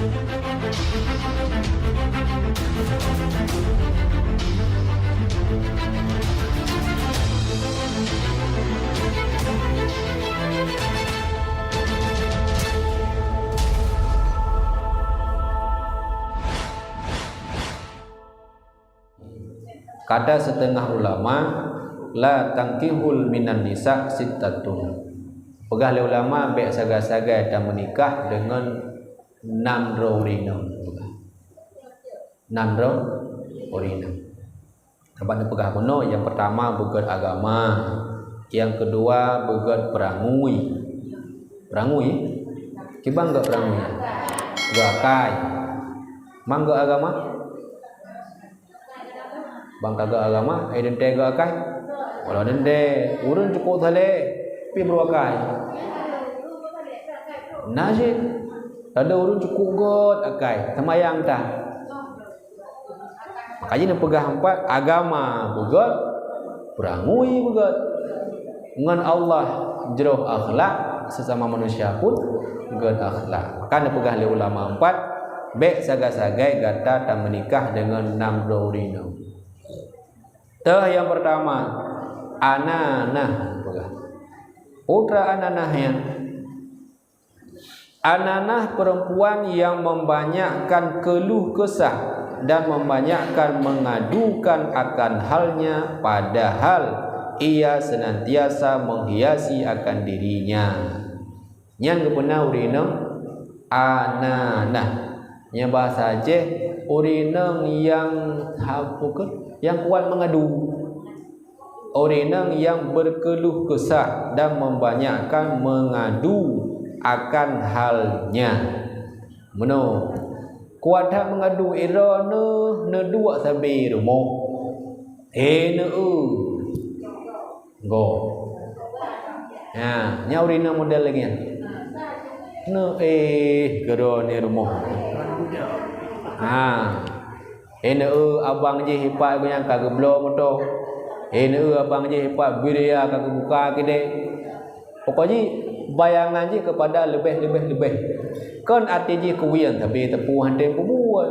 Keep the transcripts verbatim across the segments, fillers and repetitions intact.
Kata setengah ulama, "La tankihul minan nisa sittatun." Peugah lé ulama, bék sagai-sagai tameunikah deungon nam droe ureueng inong. Nam droe ureueng inong. Sabab neupeugah bunoe, nyang peurtama beugét agama, nyang keudua beugét peurangui. Peurangui? Kiban gét peurangui? Gét akai. Man gét agama? Ban ka gét agama, eh, teuntèe gét akai? Walau teuntèe, ureueng cukôp saleh, pi beuakai. Na cit, ada ureueng cukôp gét akai, seumayang tan. Makajih neupeugah empat, agama beugét, peurangui beugét. Ngon Allah jroh akhlak, sesama manusia pun gét akhlak. Maka neupeugah lé ulama empat, bék sagai-sagai gata tameunikah deungon nam droe ureueng inong. Teuh nyang peurtama, ananah, peugah. Peue treuk ananah nyan? Ananah perempuan yang membanyakkan keluh kesah dan membanyakkan mengadukan akan halnya, padahal ia senantiasa menghiasi akan dirinya. Nyan geupeuna ureueng inong ananah. Nyan bahasa Aceh, ureueng inong nyang, haba kheun, nyang kuat mengadu. Ureueng inong nyang berkeluh kesah dan membanyakkan mengadu akan halnya. Meunoe, kuat that mengadu, droeneuh neuduek sabé rumoh. He, neu-eu. Go. Ha, nyan ureueng inong model lagèe nyan. Neu-, eh, keudroe ni rumoh. Ha. Eh, neu-eu abang jih ipat geunyang ka geubloe moto. Eh, neu-eu abang jih ipat bidaya ka geubuka keudè. Pokok jih, bayangan jih kepada leubeh, leubeh, leubeh. Kon até jih kuwien, tapi teupeu hana peubuet.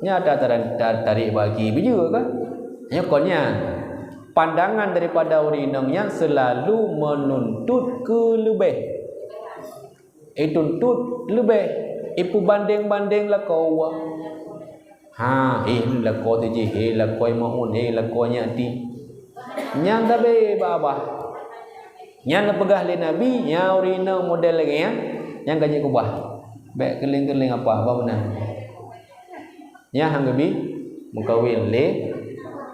Nyata taran-, ta-, tarék bagi bijeu kan? Nyoe kon nyan. Pandangan daripada ureueng inong nyan selalu menuntut keu leubeh. Ituntut leubeh, ipeubandeng-bandeng lakoe. Ha, eh, lakoe teuh jih, eh, lakoe Maun, eh, lakoe nyak ti. Nyan sabé babah. Nyan neupeugah lé Nabi, nyan ureueng inong model lagèe nyan, nyan ka jeuet keubah. Bèk keuléng-keuléng apa, apa meunan. Nyan han geubi meukawen lé,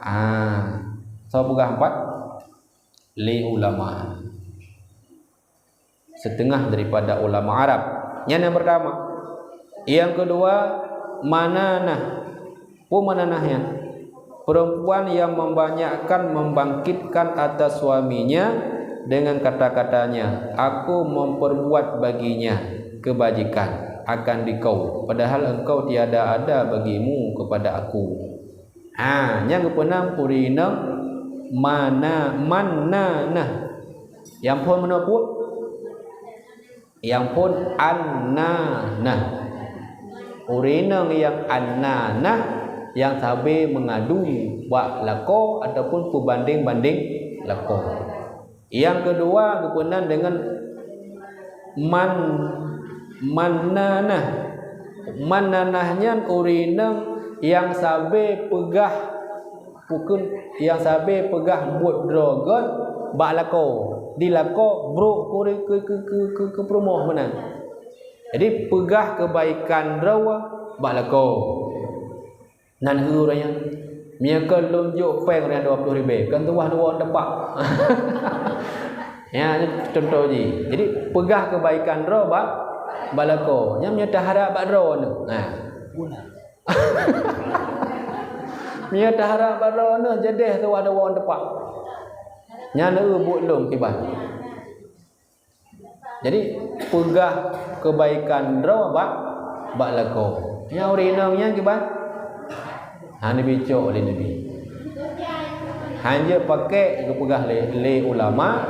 ah, soe peugah empat? Lé ulama. Setengah daripada ulama Arab. Nyan nyang pertama. Nyang kedua, mananah. Peue mananah nyan? Perempuan yang membanyakkan membangkitkan atas suaminya dengan kata-katanya, "Aku memperbuat baginya kebajikan akan dikau, padahal engkau tiada ada bagimu kepada aku." Ha, nyang geupeunang ureueng inong mana, mananah. Nyang phôn meunoe peue? Nyang phôn annanah. Ureueng inong nyang annanah, nyang sabé meungadu bak lakoe ataupun peubandeng-bandeng lakoe. Nyang keudua geupeunang deungon man-, mannanah. Mannanah nyan ureueng inong nyang sabé peugah, bukon, nyang sabé peugah buet droe gét bak lakoe. Di lakoe brok keu, keu, keu, keu, keu peurumoh meunan. Jadi peugah keubaikan droe bak lakoe. Nan eu ureueng nyan, "Meunyoe kon lôn jok péng rhah dua ploh ribèe, kon tuwah dua teumpat." Nyan contoh jih. Jadi peugah keubaikan droe bak, bak lakoe. Nyan meunyoe taharap bak droeneuh. Nah. Meunyoe taharap bak droeneuh, jadeh tuwah dua teumpat. Nyan eu buet lôn kiban. Jadi, peugah keubaikan droe bak, bak lakoe. Nyang ureueng inong nyan kiban? Hana bicok lé Nabi. Hana jeuet pakék geupeugah lé, lé ulama,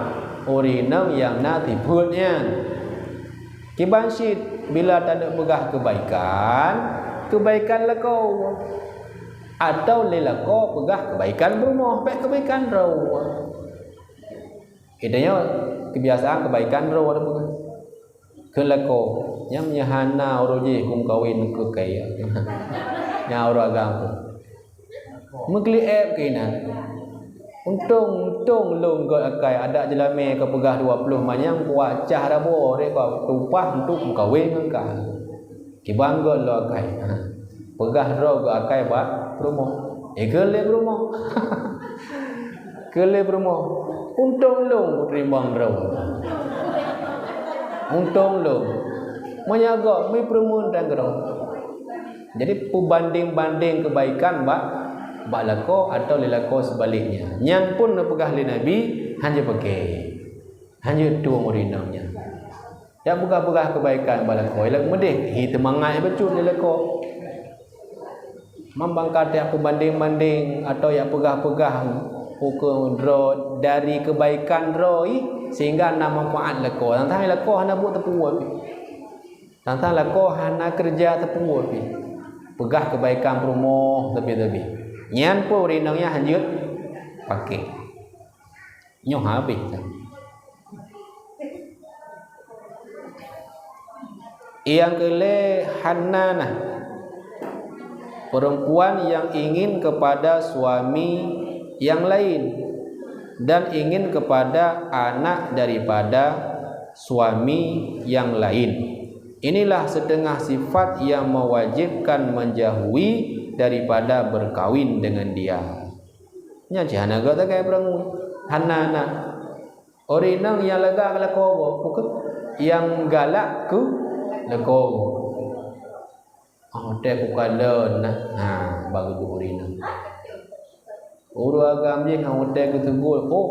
ureueng inong nyang na sifeuet nyan. Kiban cit bila taneuk peugah keubaikan, keubaikan lakoe, atawa lé lakoe peugah keubaikan peurumoh, bék keubaikan droe. Geutanyoe keubiasaan keubaikan droe tapeugah. Keu lakoe, nyan meunyo hana uroe jih keu meukawen keu kaya. Nyan uroe agam tu. Meukli-éb keu inan. Untông, untông lôn gét akai adak jeulamé ka peugah dua ploh manyang kuat cah rabo ré ka tumpah untuk meukawen ngon ka. Kiban gét lôn akai. Ha. Peugah droe gét akai bak peurumoh. Eh, keu lé peurumoh. Keu lé peurumoh. Untông lôn kuteurimong droe. Untông lôn. Meunyo gét mi peureumeun tan keudroe. Jadi, peubandeng-bandeng keubaikan bak, bak lakoe atawa lé lakoe seubaliknya. Nyan pun neupeugah lé Nabi, "Hanjeuet paké. Hanjeuet tueng ureueng inong nyan. Jak peugah-peugah keubaikan bak lakoe, ilak meudeh, hi teumangat bacut lé lakoe." Mambang ka jak peubandeng-bandeng atawa jak peugah-peugah ukeue droe dari keubaikan droe, sehingga na manfaat lakoe. Tang-tang lakoe hana buet teupeu pih. Tang-tang lakoe hana keureuja teupeu pih. Peugah keubaikan peurumoh teubi-teubi. Nyan pun ureueng inong nyan hanjeuet paké. Nyoe habéh dah. Nyang keulhèe Hannanah, perempuan yang ingin kepada suami yang lain dan ingin kepada anak daripada suami yang lain. Inilah setengah sifat yang mewajibkan menjauhi daripada berkawin dengan dia. Nyan cit hana gata kai peurangui. Hana na. Ureueng inong nyang lagak keu lakoe gob, bukon nyang galak keu lakoe gob. Ah, watèe kukalon na. Ha, baru ureueng inong. Ureueng agam jih ngon watèe geuteugol, oh,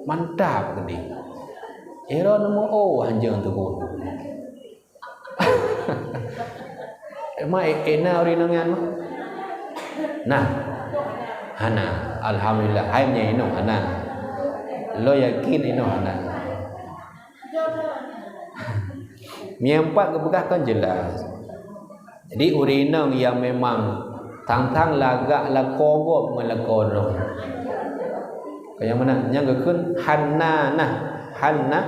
mantap keudéh. Ira neumeu'oh anjeung teugol. Emang e-, ena ureueng inong nyan mah? Nah. Hana. Alhamdulillah, hai meunyo inong hana. Lôn yakin inong hana. Nyang pat geupeugah kan jelas. Jadi ureueng inong nyang memang tang-tang lagak lakoe gob ngon lakoe droe. Nyang meunan, nyang geukheun Hannanah, Hanna,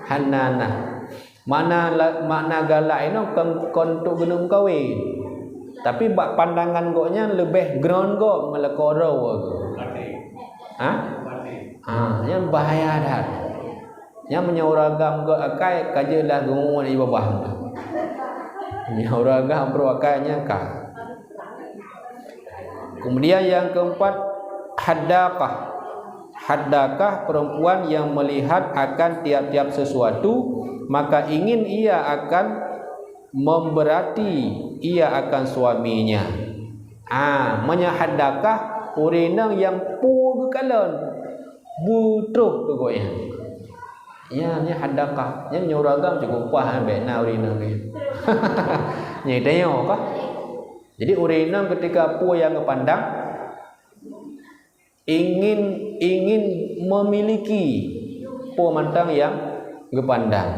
Hannanah. Makna la-, makna galak inong kon, kon untuk geuneuk meukawen. Tapi bak pandangan gobnyan leubeh groen gob ngon lakoe droe. Ha? Ha, nyan bahaya that. Nyan meunyoe ureueng agam gét akai, ka jeuet lah geunguet di babah. Meunyoe ureueng agam brôk akai nyan ka. Kemudian yang keempat, haddaqah. Haddaqah, perempuan yang melihat akan tiap-tiap sesuatu, maka ingin ia akan memberati ia akan suaminya. Ah, meunyoe haddaqah, ureueng inong nyang peue geukalon, beutroh keu gobnyan. Nyan, nyan haddaqah. Nyan meunyoe ureueng agam cukôp paih, bèk na ureueng inong nyan. Nyan tanyoe kah? Jadi ureueng inong ketika peue nyang geupandang, ingin, ingin memiliki peue mantong nyang geupandang,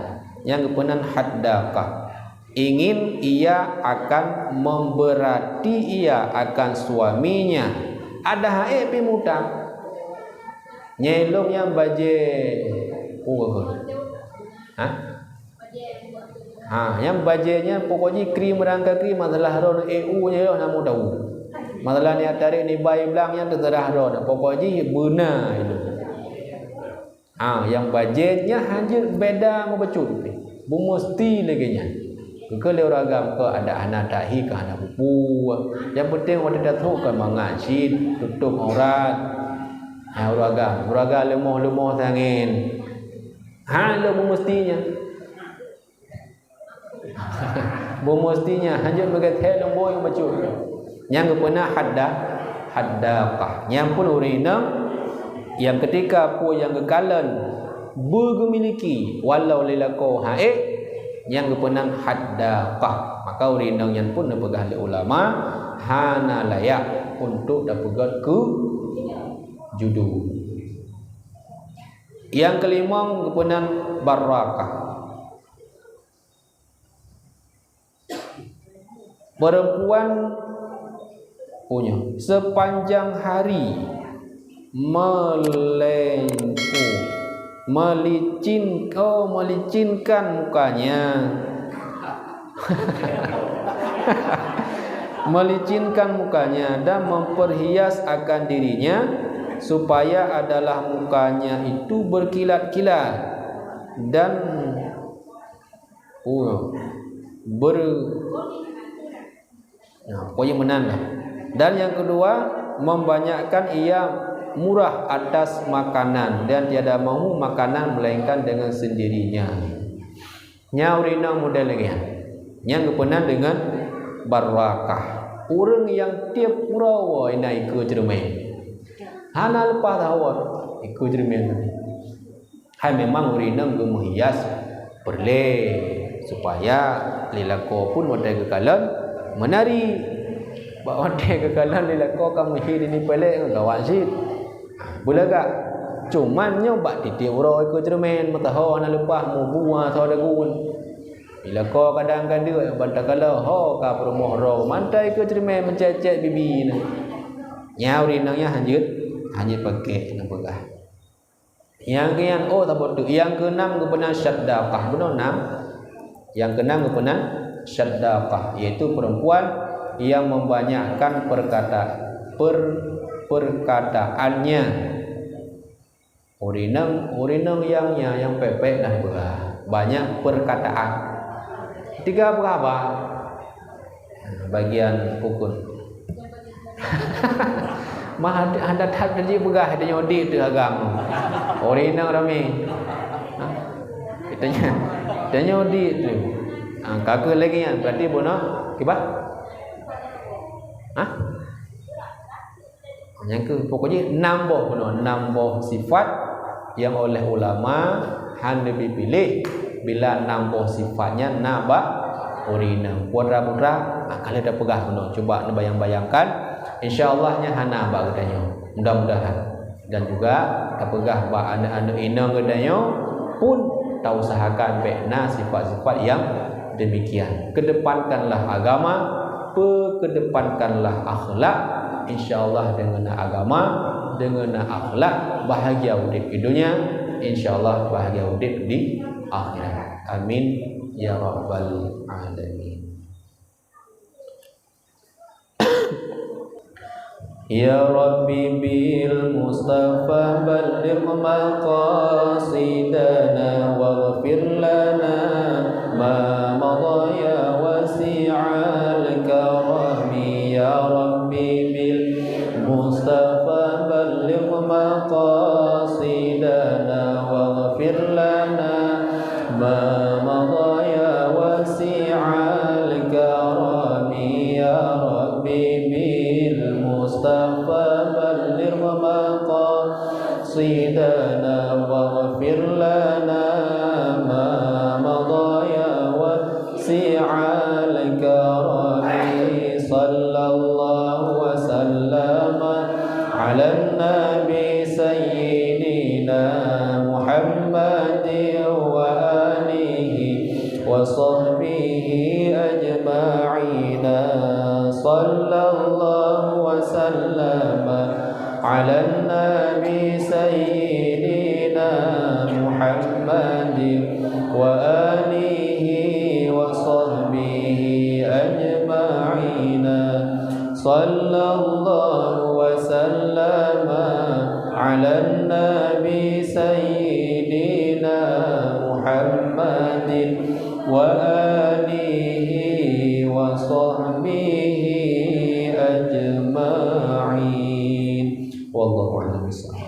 nyang geupeunan haddaqah. Ingin ia akan memberati ia akan suaminya. Ada hai pih mutang. Nyelong nyang bajée. Oh, ha? Ha, nyang bajée nyan pokok jih kri meurangka kri masalah droe, eh, u nyoe na mudah. Masalah ni atarék ni bai blang nyan teuseurah droe, pokok jih beuna itu. Ha, nyang bajée nyan hanjeuet beda ngon bacut pih. Beumusti lagée nyan. Keu lé ureueng agam keu ada hana tahi keu hana bubu. Nyang penting watée tatrok keu mangat cit, tutup aurat. Ha, ureueng agam, ureueng agam leumoh-leumoh tangen. Ha, lom beumusti nyan. Beumusti nyan, hanjeuet meugét thée lom bôi bacut. Nyang geupeuna hadda, haddaqah. Nyang pun ureueng inong, nyang ketika peue nyang geukalon beugeumiliki, walau lé lakoe han ék, nyang geupeuna haddaqah. Maka ureueng inong nyan pun neupeugah lé ulama, hana layak untuk tapeugét keu judu. Nyang keulimong geupeuna barraqah. Perempuan punya sepanjang hari melengku, melicin, oh, melicinkan mukanya. Melicinkan mukanya dan memperhias akan dirinya, supaya adalah mukanya itu berkilat-kilat dan, oh, ber-, nah, pokoknya meunan lah. Dan yang kedua, membanyakkan ia murah atas makanan dan tiada mahu makanan melainkan dengan sendirinya. Nyan ureueng inong model lagèe nyan. Nyan geupeunan deungon barakah. Ureueng nyang tiep uroe na ikeue ceureumen. Hana leupah sahoe ikeue ceureumen. Hai memang ureueng inong geumeuhias peureulèe supaya lé lakoe pun watèe geukalon meunari. Bak watèe geukalon lé lakoe ka meuhi dini peureulèe ngon kawan cit. Beulagak. Cuman nyoe bak tiep-tiep uroe ikeue ceureumen, meusahoe hana leupah, mubu sahoe dagun. Lé lakoe kadang ka deuk, ban takalon ho ka peurumoh droe, mantong ikeue ceureumen meucèt-cèt bibi na. Nyan ureueng inong nyan han jeuet, han jeuet pakèk neupeugah. Nyang keu nyan, oh, saboh teuk. Nyang keunam geupeunan syaddaqah. Bunoe nam. Nyang keunam geupeunan syaddaqah, yaitu perempuan yang membanyakkan perkata-, per-, perkataannya. Ureueng inong, ureueng inong nyang, nyang, nyang pèk-pèk na peugah. Banyak perkataan. Tiga peugah ba. Bagian pukul. Mah ada, ada that tadi peugah, tanyoe di teuh agam. Ureueng inong ramè. Ha? Tanyoe, tanyoe di teuh. Ha, ka keuh lagèe nyan, berarti bunoe kiban? Ha? Nyang keuh, pokoknya enam boh bunoe, enam boh sifat yang oleh ulama hana neupiléh bila enam boh sifat nyan na bak ureueng inong. Putra-putra, ah, ka lheueh tapeugah bunoe. Cuba neubayang-bayangkan, insya Allah nyan hana bak geutanyoe. Mudah-mudahan. Dan juga tapeugah bak aneuk-aneuk inong geutanyoe pun tausahakan bèk na sifat-sifat yang demikian. Kedepankanlah agama, peukedepankanlah akhlak. Insya Allah deungon na agama, deungon na akhlak, bahagia udép di dunia, insya Allah bahagia udép di akhirat. Amin ya rabbal alamin. يا رب بالمصطفى بلغ مقاصدنا واغفر لنا ما مضى يا واسع الكرم. يا رب بالمصطفى بلغ مقاصدنا واغفر لنا ما مضى يا واسع الكرم. يا رب بالمصطفى بلغ مقاصدنا واغفر لنا ما مضى يا واسع الكرم. صلى الله وسلم على النبي سيدنا محمد وآله وصحبه أجمعين. صلى الله وسلم على النبي سيدنا محمد وآله وصحبه أجمعين. صلى الله وسلم على النبي سيدنا محمد وآله وصحبه أجمعين. والله أعلم بالصواب.